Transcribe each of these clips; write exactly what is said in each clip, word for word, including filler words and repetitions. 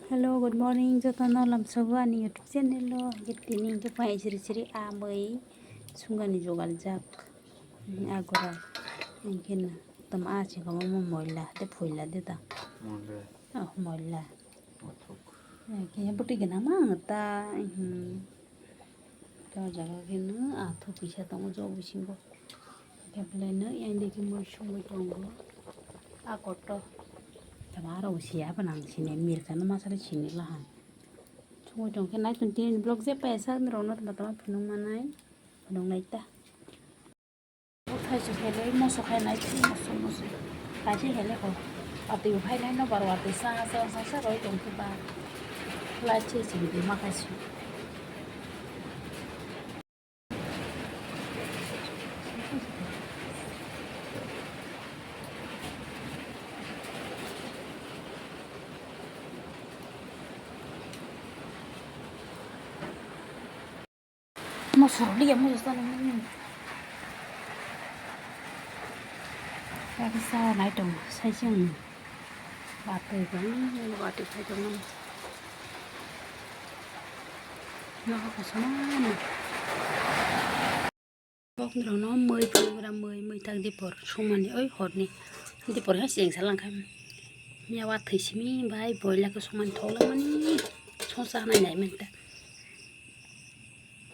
Hello, good morning, jotono lamsogo ani YouTube channel o. Hingke tini hingke pai siri siri amoi sungani jogal jak. Hmm, agora hingke na tam a chingkamo mo moila de phoila de ta. Moila. Oh, moila. Othok. Hingke buti gana ma ta, hmm. To jaga khe no a thupisa tongo jok bisingo. Khe belai no yang digi mui sumui tongo. A koto. Tama aro bo siya bo nang sini mirka no masari sini lahang. Sumui tong khe nai tong tini vlog je paisa rok no tama tama phunuk manai. Phunuk nai ta. Thaichuk hele moso khai nai moso moso. Kaisa hele ko. Watwi bo phai nai no bar watwi sa sa sa sa roi tong khe ba. Lai che chini ma khai si. Moso liya moso sana mani. Kaka sa nai tong sai sing. Watwi bang watwi sai tong mani. Nokha kosom mani. Bokni rokno mui phunukra mui mui tak dipor songmani oi horni dipor hai chengsa langkha. Miya watwi simi bai boila khe songmani thok langmani songsa nai nai manta.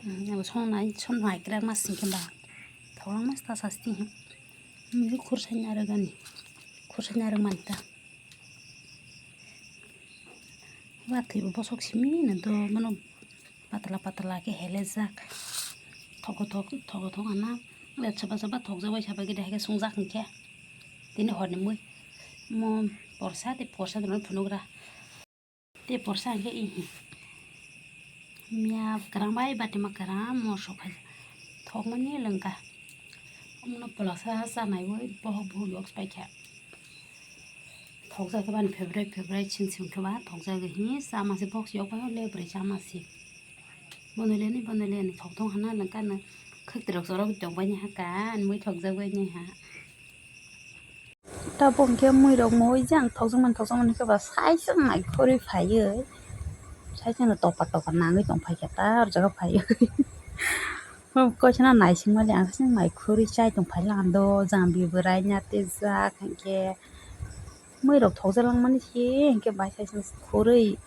Hmm, abo song nai, song nai krak ma sing khe ba. Thok lang ma sta sa sti. Mui khursa nya rwgani. Khursa nya rwgmani ta. Watwi bo bosok simi no do mano patla patla khe hele jak. Thogo thok, thogo thok ana. Chaba chaba thok jak bai saba gede hai khe sung jak hwn khe. Tini horni mui. Mo porsa tei porsa dono phunuk ra. Tei porsa hwnkhe ihi. Miya kwrang bai bati ma kwrang moso khai thokmani lwngkha. Omono pwlasa chanai bo bohok bohok yok paikha. Thokjak khe bani favorite favorite sing sing khe ba thokjak hi chama se box yok bai le bwrwi chama se. Bono leni bono leni thok thong hana lwngkha no khwtwrok chorok tong bai ni ha ka ani mui thokjak bai ni ha. Tabuk hwnkhe muirok moi jang thokjakmani thokjakmani khe ba sai se naikhorwi phaiwi. Sai se no topa topa nangwi tong phaikha ta o jaga phaiwi. Kaisa no naisingmani ang se naikhorwi chai tong phai langdo jang bwrwi nyatwi jak hinkhe. Muirok thokjak langmani se hinkhe bai sai se khorwi.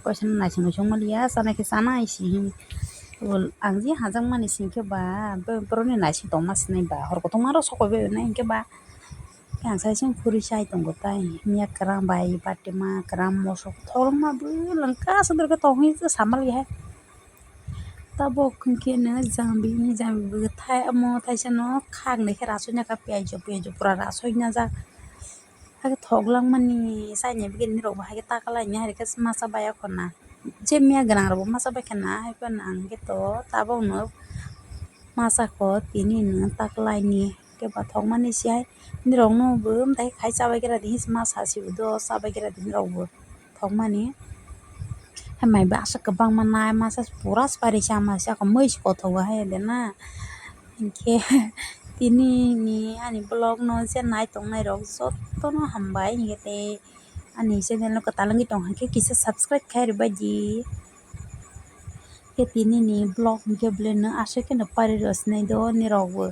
Kaisa no naising muisung maliya chanai khe chanai se. Ang je hajakmani se hinkhe ba borokni naising tongma sinai ba hor kotorma rok sokoi bai nai hinkhe ba. Khe ang sai se khurui chai tongo tai, miya kwrang bai, batima kwrang, mosok tholma bwlwng kasa dorkhe tongwi sama liya hai. Tabok hwnkhe no jambi, jambi bwthai omo thaisa no khaknwi khe rasoi naka piyaj, piyaj pura rasoi najak. Hakhe thok langmani chaini bagwi nini rok bo hakhe taklaini hai khe masa bai akhorna. Je miya gwnang rok bo masa bai khana, hai phano ang khe to tabok no masa kho tini no taklaini. Khe ba thokmani se hai nirok no bo tai khai chabai khe radi hinwi ma sa si bo do chabai khe radi nirok bo thokmani. Hai mai bo aswk kwbangma nai masa pura sipari se ama se ako mui se kothok bo hai de na hinkhe tini ni ani vlog no je nai tongnai rok joto no hambai hinkhe tei ani channel no kwtal wngwi tong kha khe kisa subscribe khai rwbai di. Khe tini ni vlog hwnkhe belai no aswk kheno pari rw sinai do nirok bo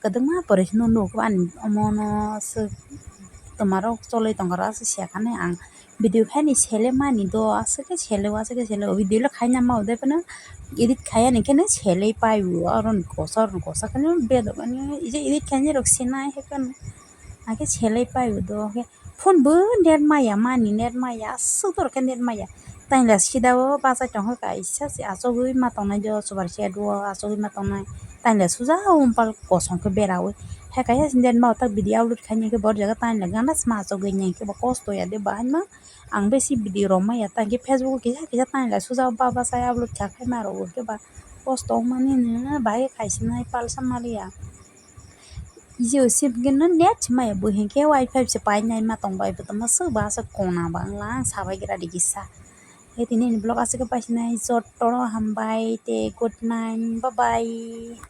kwbangma pore no nuk ani omo no aswk twma rok choloi tong kha aswk sia kha nai ang video khai ni sele mani do aswk khe sele o aswk khe sele o video le khai na ma o de phano edit khai ani khe no sele pai o aro ni kosa aro ni kosa khe no bedok ani edit khai ni rok sinai hai phano akhe sele pai o do khe. Phone bo net maya mani net maya aswk dorkhe net maya. Taila sida o bachai tongkha kaisa se achugwi ma tongnai do chubar set o achugwi ma tongnai. Taila suja o umpal kosong khe beraui. Hai kaisa se net ma tak video upload khaini khe bor jaga taila gana se ma achugwi nai khe bo kosto ya de bahai ma. Ang besi video rok maya tang khe Facebook o kisa kisa taila suja o ba bachai upload kha khai ma rok khe ba kosto wngmani no bahai khe kaisinai palsa maliya. Jio sim khe no net se maya bo hinkhe wifi se painai ma tong bai bo tongma swk ba aswk kona bangla ang sabai gra rikisa. Khe tini ni vlog aswk khe paisinai jotono hambai tei good night bye bye.